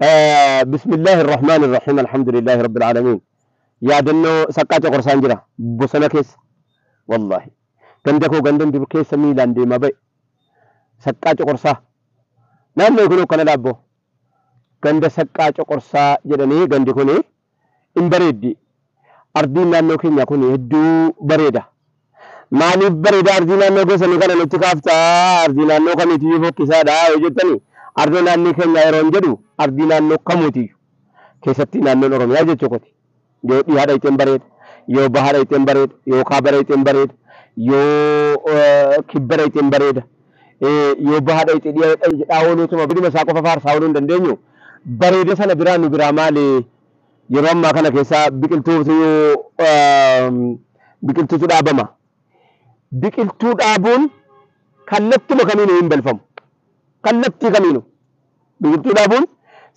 Bismillaahi Irrahmaani Irrahiim. Alhamdulillaahi Rabbil Aalamiin. Yaadannoo Saqqaa Coqorsaan jira. Bosona keessa. Wallaahi. Ganda koo gandan dur keessa miilaan deemaa ba'e. Saqqaa Coqorsaa. Naannoo kun akkana dhaabboo. Ganda Saqqaa Coqorsaa jedhanii gandi kun hin bareeddi. Ardiin naannoo keenya kun hedduu bareeda. Maaliif bareeda ardii naannoo keessanii kana nutti kaaftaa? Ardii naannoo kamiitiyyuu fokkisaadha yoo jettani, ardii naannoo keenyaa yeroo hin jedhu ardii naannoo kamuutiyyuu keessatti naannoon Oromiyaa jechuu kooti. Yoo dhihaa dhayxeen bareeda, yoo baha dhayxeen bareeda, yoo kaaba dhayxeen bareeda, yoo kibba dhayxeen bareeda, yoo baha dhayxee dhiha jedhaa ooluutuma biduma isaa qofa faarsaa ooluu hin dandeenyu. Bareeda sana biraa nu biraa maali? Yeroo ammaa kana keessa biqiltuutu biqiltuutu dhaabama. Biqiltuu dhaabuun kallattuma kamiinuu hin balfamu. Kallattii kamiinuu. Biqiltuu dhaabuun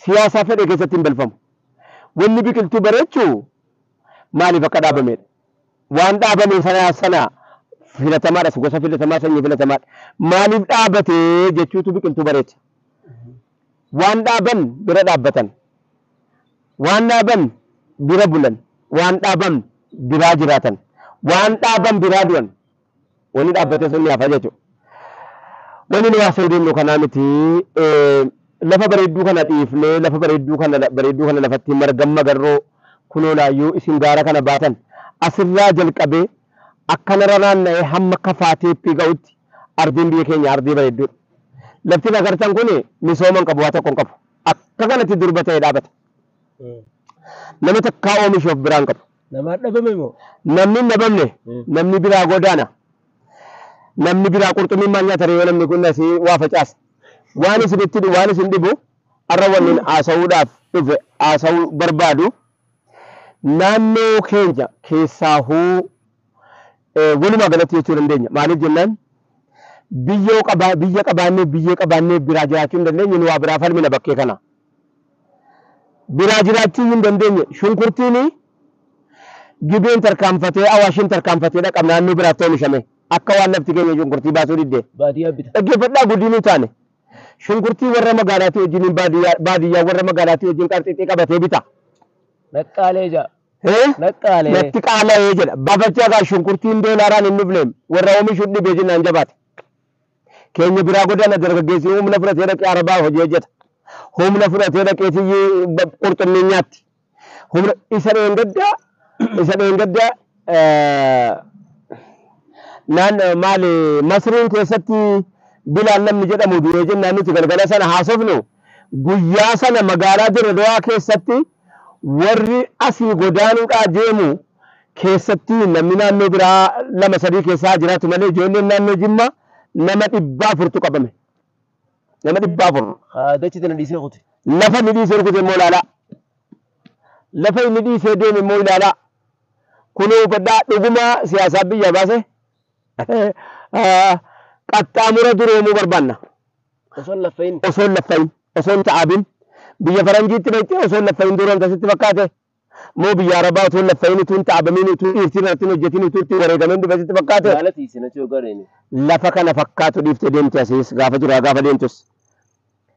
siyaasaa fedhe keessatti hin balfamu. Wanni biqiltuu bareechu maaliif akka dhaabamedha. Waan dhaabame sana sana filatamaadha. Gosa filatamaa, sanyii filatamaadha. Maaliif dhaabatee jechuutu biqiltuu bareecha. Waan dhaaban bira dhaabbatan. Waan dhaaban bira bulan. Waan dhaaban biraa jiraatan. Waan dhaaban biraa du'an. Wanni dhaabbate sun ni hafa jechuudha. Wanni nu haasa'uu deemnu kanaa miti, lafa bareedduu kana dhiifnee lafa bareedduu kana lafatti margan magarroo kunoo laayyuu isin gaara kana baatan asirraa jalqabee akkanarra naanna'ee hamma Kafaa Teeppii ga'utti ardiin biyya keenya ardii bareedduudha. Lafti agartan kun misooma hin qabu, waa tokko hin qabu. Akka kanatti durba ta'ee dhaabata. Nama takkaa oomishu of biraa hin qabu. Namaa dhabame moo? Namni hin dhabamne, namni biraa godaana. Namni biraa qurxummiin maal nyaata yoo namni kun asii waa facaase. Waan isinitti waan isin dhibu har'a wanni haasa'uudhaaf dhufe haasa'uu barbaadu naannoo keenya keessaahuu walumaa galatti jechuu dandeenya. Maaliif jennaan biyyoo qabaa biyya qabaannee biyyee qabaannee biraa jiraachuu hin dandeenye, nu waa biraa falmina bakkee kana. Biraa jiraachuu hin dandeenye. Shunkurtiin Gibeen tarkaanfatee, Awaashiin tarkaanfatee dhaqab naannoo biraatti oomishame. Akka waan lafti keenya shunkurtii baasuu didde. Baadiyyaa bita. Dhaggeeffadhaa, gudii nu taane. Shunkurtii warra magaalaatii wajjin baadiyyaa warra magaalaatii wajjin qarxixii qabatee bita. Naqqaalee jaa. Naqqaalee. Natti qaala'ee jedha. Baafachaa gaa shunkurtiin doolaaraan hin dhufneem warra oomishuun dhibee jennaan jabaate. Keenya biraa godaana, dargaggeessi humna fudhatee dhaqee Arabaa hojii hojjeta. Humna fudhatee dhaqee tiyyee qurxummii nyaatti. Humna isa dheengaddaa naan maali Masriin keessatti Bilaan namni jedhamu du'ee jennaan nuti galgala sana haasofnu, guyyaa sana magaalaa Dirredawaa keessatti warri asii godaanuudhaa deemu keessatti namni naannoo biraa lama sadii keessaa jiraatu malee ijoolleen naannoo Jimmaa nama 400tu qabame. Nama 400. Dachi tana dhiisee kute. Lafa inni dhiisee rukute immoo ilaalaa. Lafa inni dhiisee deeme immoo ilaalaa. Kunoo hubadhaa, dhuguma siyaasaa biyya baase qaxxaamura duroomuu barbaanna. Osoo hin laffayin. Osoo hin laffayin, osoo hin ta'abin, biyya faranjiitti dhaqxee osoo hin laffayin duroomta sitti fakkaate? Moo biyya Arabaa osoo hin laffayin, utuu hin ta'abamin, utuu dhiirtii irratti hin hojjetin, utuu itti wareegamin dhufe sitti fakkaate? Gaala tiisin achi yookaan reeni. Lafa kana fakkaatu dhiiftee deemte asiis gaafa jiraa gaafa deemtus.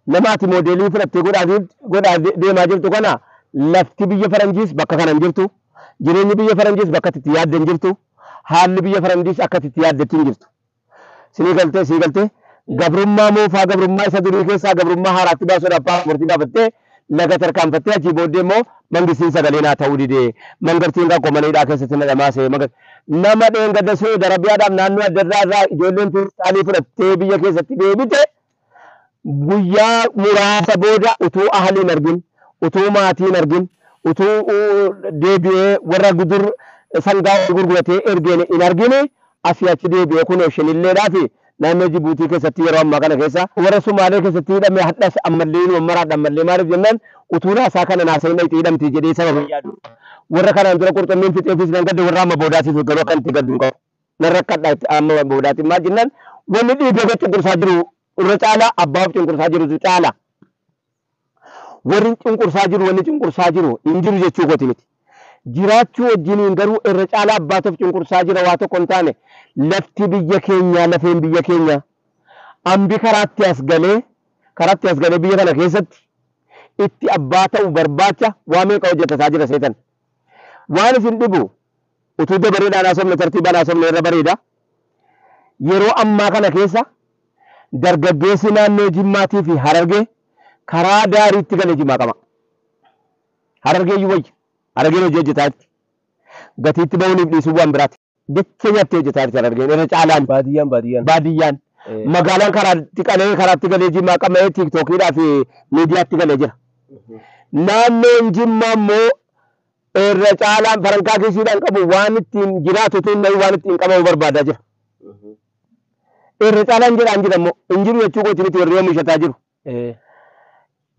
Nama ati moodeelii fudhattee godhaa deemaa jirtu kana lafti biyya faranjiis bakka kana hin jirtu. Jireenyi biyya faranjiis bakka itti yaadde hin jirtu. Haalli biyya faranjiis akka itti yaaddetti hin jirtu. Sinii galtee, sii galtee, gabrummaa moofaa, gabrummaa isa durii keessaa gabrummaa haaraatti baasuudhaaf paaspoortii baafattee laga tarkaanfattee achii booddee immoo mangistiin sagalee naa ta'uu didee mangartiin kan komaniidhaa keessatti na dhamaase. Nama dheengadda Su'uud Arabiyaadhaaf naannoo adda addaa irraa ijoolleen feestaalii fudhattee biyya keessatti deebite guyyaa muraasa booda utuu ahalii hin argin, utuu maatii hin argin, utuu deebi'ee warra gudur sangaa gurguratee ergeen hin argin asii achi deebi'ee kunoo Shinilleedhaa fi naannoo Jibuutii keessatti yeroo ammaa kana keessa warra Sumaalee keessatti hidhame hadhas ammallee inuma maraadha ammallee. Maaliif jennaan utuu naasaa kana naasanii dhaqxee hidhamti jedhee sababa yaadu. Warra kanaan dura qurxummiin fixeefis nan gadde, warra amma boodaatiif garuu akka itti gaddu hin qabu. Nan rakkadha amma boodaatiin, maal jennaan wanni dhiibee gad cunqursaa jiru irra caalaa abbaa of cunqursaa jirutu caala. Warri cunqursaa jiru, wanni cunqursaa jiru hin jiru jechuu kooti miti. Jiraachuu wajjiniin garuu irra caalaa abbaatu of cunqursaa jira, waa tokko hin taane lafti biyya keenyaa, lafeen biyya keenyaa ambi karaatti as galee biyya kana keessatti itti abbaa ta'u barbaacha waa meeqa hojjetataa jira seetan. Waan isin dhibu utuu dabareedhaan haasofne tartiibaan haasofne irra bareeda. Yeroo ammaa kana keessa dargaggeessi naannoo Jimmaatii fi Harargee karaa daariitti galee Jimmaa qaba. Harargee iyyuu wayya. Harargeen hojii hojjetaa jirti. Gatiitti ba'uuniif dhiisuu waan biraati. Dachee nyaattee hojjetaa jirti Harargeen irra caalaan. Baadiyyaan baadiyyaan. Baadiyyaan. Magaalaan karaatti qalee karaatti galee Jimmaa qabee tiiktookiidhaa fi miidiyaatti galee jira. Naannoon Jimmaa immoo irra caalaan farankaa kiisiidhaan qabu waan ittiin jiraatu tun waan ittiin qabamu barbaadaa jira. Irra caalaan jedhaan jira immoo hin jiru jechuu kooti miti warri oomishataa jiru.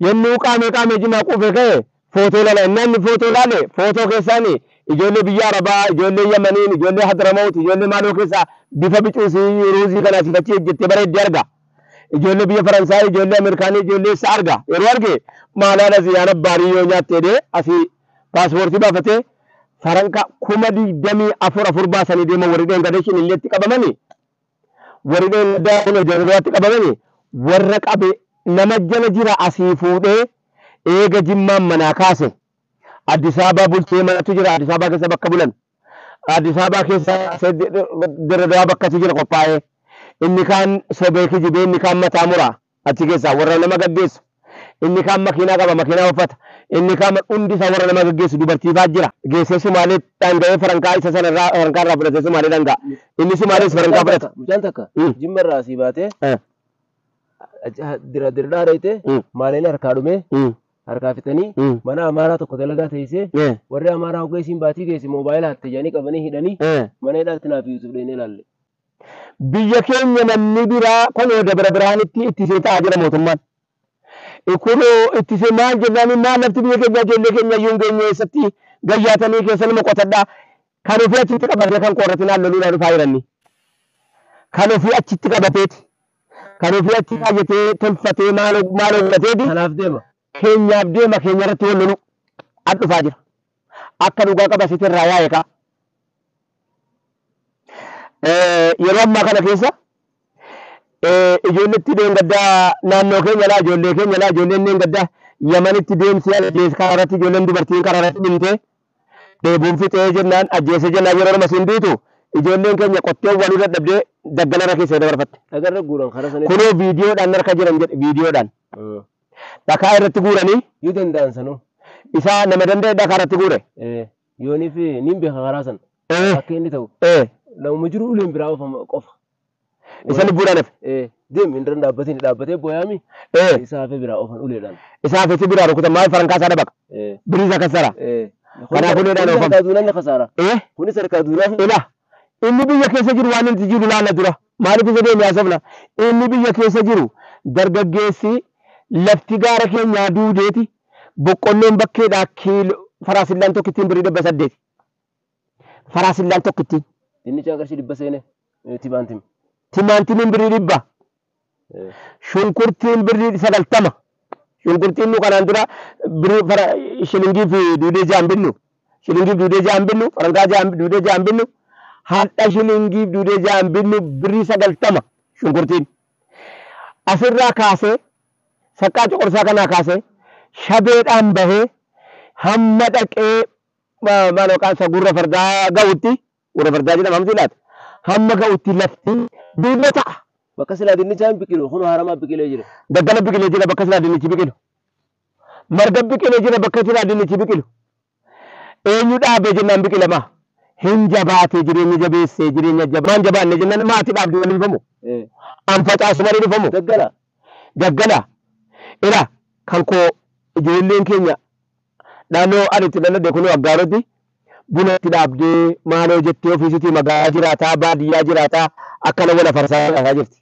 Yemmuu qaamee qaamee Jimmaa quufee ka'e footoo ilaala. Inni footoo ilaale footoo keessaan ijoollee biyya Arabaa, ijoollee Yamaniin, ijoollee Hadramawut, ijoollee maaloo keessaa bifa bicuusii ruuzii kana asii achi hojjettee bareeddee arga. Ijoollee biyya Faransaay, ijoollee Ameerikaanii, ijoollee eessa arga. Yeroo arge maalaan asii yaana baarii yoo nyaatte jedhee asii paaspoortii baafatee faranka 24,000 baasanii deeman warri dheengadee shililleetti qabamanii warri dheengadee kun hojjettootatti qabamanii warra qabe nama jala jira asii fuudhee eega Jimmaan manaa kaase. Addis Ababaa bulchee manatu jira Addis Ababaa keessa bakka bulan. Addis Ababaa keessa Dirreedawaa bakkatu jira qophaa'ee. Inni kaan sobee kijibee inni kaan mataa muraa achi keessaa warra nama gaggeessu. Inni kaan makiinaa qaba makiinaa uffata. Inni kaan hundi isaa warra nama gaggeessu dubartiifaa jira. Geessee Sumaalee dhanga'ee farankaa isa sanarraa farankaa irraa fudhatee Sumaalee dhanga'a. Inni Sumaalees farankaa fudhata. Mucaan takka Jimma irraa asii baatee dira dirdhaa reetee maaleen harkaa dhumee harkaa fixanii mana Amaaraa tokko dalagaa teessee warri Amaaraa hoggaa isiin baatii geesse moobaayila hatte jedhanii qabanii hidhanii mana hidhaatti naaf Yuusuf dheenee ilaalle. Biyya keenya namni biraa kunoo Dabra Birhaanitti ittisee taa'aa jira mootummaan. Kunoo ittisee maal jennaan maal lafti biyya keenya ijoollee keenya iyyuu hin geenye eessatti gayyaatanii keessa nama qotadhaa. Kan ofii achitti qabatee kan qorratiin halloluudhaan dhufaa jiranni. Kan ofii achitti qabateeti. Kan ofii achi kaayatee tolfatee maal godhateeti. Kanaaf deema. Keenyaaf deema keenya irratti wal lolu as dhufaa jira. Akka dhugaa qaba sitti irraa yaa'e kaa. Yeroo ammaa kana keessa ijoolleetti deengaddaa naannoo keenya laa ijoollee keenya laa ijoolleen deengaddaa Yamanitti deemsee ajjeese karaa irratti ijoolleen dubartiin karaa irratti dhumtee dheebuun fixee jennaan ajjeese jennaan yeroo nama siin duutu ijoolleen keenya qottee walii dadhabdee daggalarra keessa dabarfatte. Dhagarra guuran karaa sanii. Kunoo viidiyoodhaan harka jiran jedhe viidiyoodhaan. Dhakaa irratti guuranii. Yoo danda'an sanuu. Isaa nama danda'e dhakaa irratti guure. Yooniif niin beeka karaa sana. Akka inni ta'u. Namuma jiru uleen biraa oofama qofa. Isa lubbuudhaan hafe. Deemi hin dhaabbatiin dhaabbatee booyaami. Isa hafe biraa oofan uleedhaan. Isa hafetti biraa rukutan maal farankaa isaa dhabaqa. Birii isaa kassara. Kanaaf uleedhaan oofama. Kunis harkaa duunaan kasaara. Kunis harkaa duunaan. Ila inni biyya keessa jiru waan inni jiru laala dura. Maaliif isa deemee haasofna? Inni biyya keessa jiru dargaggeessi lafti gaara keenyaa duudeeti boqqolloon bakkeedhaa kiiloo faraasillaan tokkittiin birrii 800. Faraasillaan tokkittiin. Dinnicha qarshii 100 seene timaantim. Timaantimiin birrii 100. Shunkurtiin birrii 90. Shunkurtiin nu kanaan dura birrii shilingii fi duudee ja'an binnu. Shilingii fi duudee ja'an binnu farankaa ja'an duudee ja'an binnu. Hadha shilingii fi duudee ja'an binnu birrii 90 shunkurtiin. Asirraa kaasee saqqaa coqorsaa kanaa kaasee shabeedhaan bahee hamma dhaqee maal yookaan isa gurra fardaa ga'utti gurra fardaa jedhama hamti laata hamma ga'utti lafti duuba ta'a. Bakka silaa dinnichaan biqilu kun haramaa biqilee jira. Daggala biqilee jira bakka silaa dinnichi biqilu. Marga biqilee jira bakka silaa dinnichi biqilu. Eenyu dhaabee jennaan biqilamaa? Hin jabaatee jireenya jabeessee jireenya jabaan jabaanne jennaan maatii dhaabdee waliin dhufamu. An facaasu malee dhufamu. Daggala. Daggala. Ila kan koo ijoolleen keenya naannoo ani itti dhaladhe kunoo Aggaarotti buna itti dhaabdee maaloo jettee ofiisitii magaalaa jiraataa baadiyyaa jiraataa akkana wal afarsaa jiraataa jirti.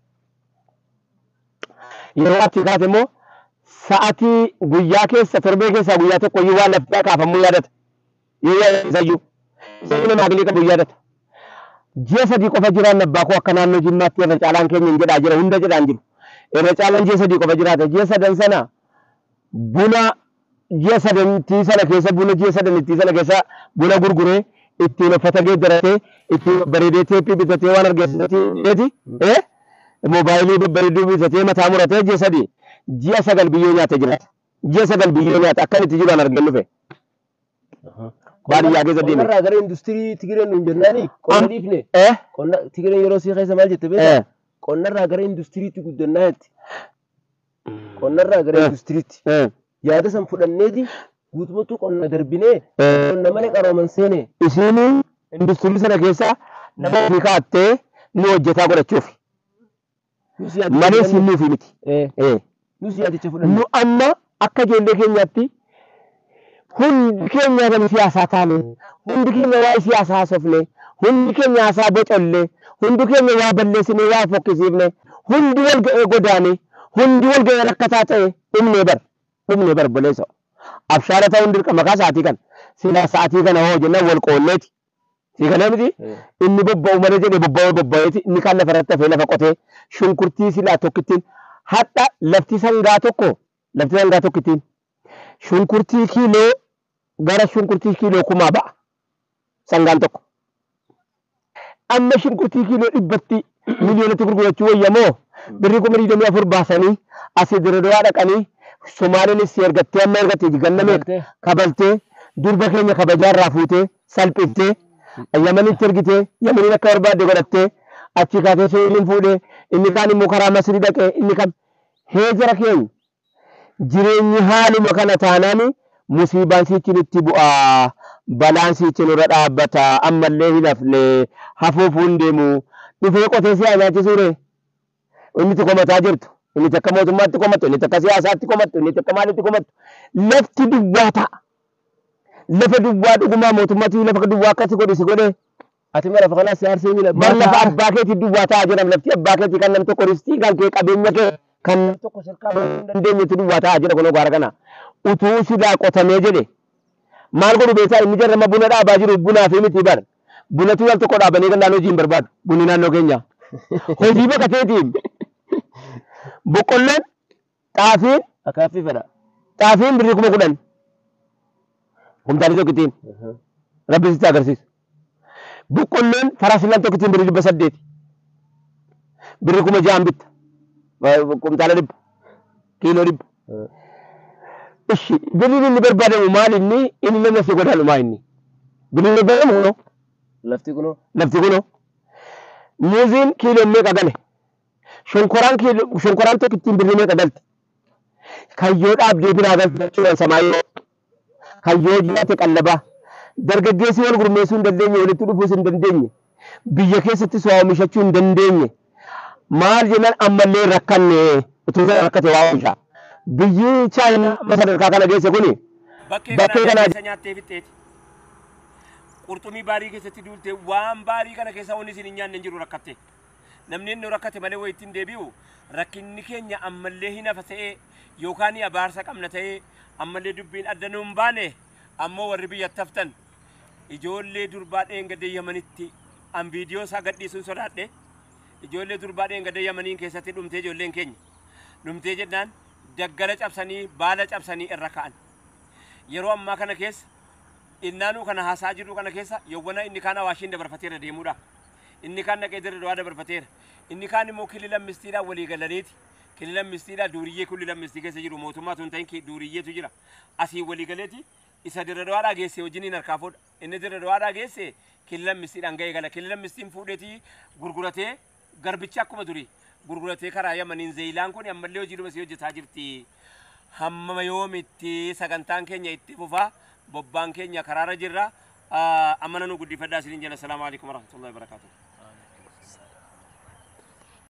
Yeroo achi kaase immoo sa'atii guyyaa keessa torbee keessaa guyyaa tokko iyyuu waan laftaa kaafamuu yaadata. Yoo yaadata isayyuu. Sirna maagilii qabu yaadata. Ji'a 3 qofa jiraan abbaa koo akka naannoo Jimmaatti irra caalaan keenya hin jedhaa jira hunda jedhaan jiru. Irra caalaan ji'a 3 qofa jiraata. Ji'a 3 sana buna ji'a 3 sana keessa buna ji'a 3 sana keessa buna gurguree ittiin uffata geeddaratee ittiin bareedee teeppii bitatee waan argeessiteeti. Moobaayilii babbareedduu bitatee mataa muratee ji'a 3 ji'a 9 biyyoo nyaatee jiraata. Ji'a 9 biyyoo nyaata akkan itti jiru an argeen dhufe. Baadiyyaa keessa deeme. Qonnarraa gara industirii Tigireen nuun jennaani qonna dhiifne. Qonna Tigireen yeroo sii keessa maal jette beektaa? Qonnarraa gara industiriitti guddannaa jetti. Qonnarraa gara industiriitti. Yaada san fudhanneeti guutummattuu qonna darbinee qonna malee qarooman seene. Isiin industirii sana keessa nama ofii kaa'attee nu hojjetaa godhachuuf. Malee isiin nuufi miti. Nus yaadicha fudhanne. Nu amma akka ijoollee keenyaatti hundi keenya nama siyaasaa taane, hundi keenya waa'ee siyaasaa haasofne, hundi keenya haasaa bocolle, hundi keenya waa balleessine, waa fokkisiifne, hundi wal ga'ee godaane, hundi wal ga'ee rakkataa ta'e dhumnee bar, dhumnee bar obboleessa. Abshaara ta'uun dirqama kaa sa'aatii kana. Silaa sa'aatii kana hoo jennaan wal qoonneeti. Sii kana miti inni bobba'u malee jedhee bobba'uu bobba'eeti inni kaan lafa irratti hafee lafa qotee shunkurtii silaa tokkittiin hadha lafti sangaa tokko lafti sangaa tokkittiin shunkurtii kiiloo gara shunkurtii kiiloo 1000 ba'a sangaan tokko. Amma shunkurtii kiiloo 100tti miliyoonatti gurgurachuu wayyamoo birrii 24,000 baasanii asii Dirredawaa dhaqanii Somaaliinis si ergattee amma ergatte ganna meeqa kabaltee durba keenya kabajaarraa fuutee salphiftee Yamanitti ergitee Yamaniin akka barbaadde godhattee achi kaatee Suudiin fuudhee inni kaan immoo karaa Masrii dhaqee inni kam heejara keenya jireenyi haaluma kana taanaan musiibaan siichi nutti bu'aa balaan siichi nurra dhaabbata ammallee hin hafne hafuuf hin deemu dhufee qotee si haa nyaachisuure inni itti komataa jirtu inni akka mootummaatti komattu inni akka siyaasaatti komattu inni akka maalitti komattu lafti duwwaa ta'a. Lafa duwwaa dhugumaa mootummaatti lafa duwwaa akkasi godhe si godhe. Ati ma lafa kanaa si aarsee miila. Bar lafa abbaa keetii duwwaa ta'a jedhama lafti abbaa keetii kan nam tokko ristii kan kee qabeenya kee kan nam tokko sirkaa bahuu hin dandeenyetti duwwaa ta'a jedha kunoo gaara kana. Utuu silaa qotamee jedhe maal godhu beektaa inni jarrama buna dhaabaa jiru bunaa fi miti bar. Bunatu al tokko dhaabanii gannaan hojii hin barbaadu bunni naannoo keenya. Hojii baqateetiin boqqolloon xaafiin Akaaffii fedha. Xaafiin birrii 10,000 kumtaalli tokkittiin rabbi sitti agarsiisu. Boqqolloon farasilaan tokkittiin birrii 800 birrii 6,000 bitta kumtaala 100 kiiloo 100. Ishi birriin inni barbaadamu maal inni inni namni si godaanu maa inni birriin barbaadamu kunoo Lafti kunoo lafti kunoo muuziin kiiloon meeqa gale shonkoraan kiiloo shonkoraan tokkittiin birrii meeqa galte kayyoo dhaabdee biraa galte jechuudhaan samaayoo kayyoo jiraate qallabaa dargaggeessi wal gurmeessuu hin dandeenye walitti dhufuus hin dandeenye biyya keessatti waa oomishachuu hin dandeenye maal jennaan ammallee rakkanne utuu rakkate waa oomisha biyyi Chaayinaa amma sadarkaa kana geesse kuni Bakkee bakkee kana kanaa keessa nyaattee fixxeeti. Qurxummii baarii keessatti duulte waan baarii kana keessa wanni isin hin nyaanne hin jiru rakkatte. Namni inni rakkate malee wayitti hin deebi'u rakkinni keenya ammallee hin hafa ta'ee yookaan abaarsa qabna ta'ee ammallee dubbiin adda nu hin baane ammoo warri biyyatti haftan ijoollee durbaa dheengadee Yamanitti an viidiyoo isaa gadhiisuun sodaadhe ijoollee durbaa dheengadee Yamaniin keessatti dhumtee ijoolleen keenya dhumtee jennaan daggala cabsanii baala cabsanii irra ka'an. Yeroo ammaa kana keessa innaanuu kana haasaa jirru kana keessa yowwana inni kaan Awaashiin dabarfateera deemuudha. Inni kaan dhaqee Dirre dabarfateera. Inni kaan immoo kilila mistiidhaan walii galaniiti. Kilila mistiidhaa duuriyyee kilila mistii keessa jiru mootummaa tun ta'in duuriyyeetu jira. Asii walii galeeti isa Dirre Dawaadhaa geesse wajjiniin harkaa fuudha. Inni Dirre Dawaadhaa geesse kilila mistiidhaan ga'ee gala. Kilila mistiin fuudheetii gurguratee garbicha akkuma durii gurguratee karaa Yamaniin Zeeyilaan kun ammallee hojiidhuma sii hojjetaa jirti. Hamma yoomitti sagantaan keenya itti fufaa bobbaan keenya karaarra jirra. Amma nu guddifadhaa isiniin jenna. Assalaamu alaikum warahmatullahi wabarakatuh.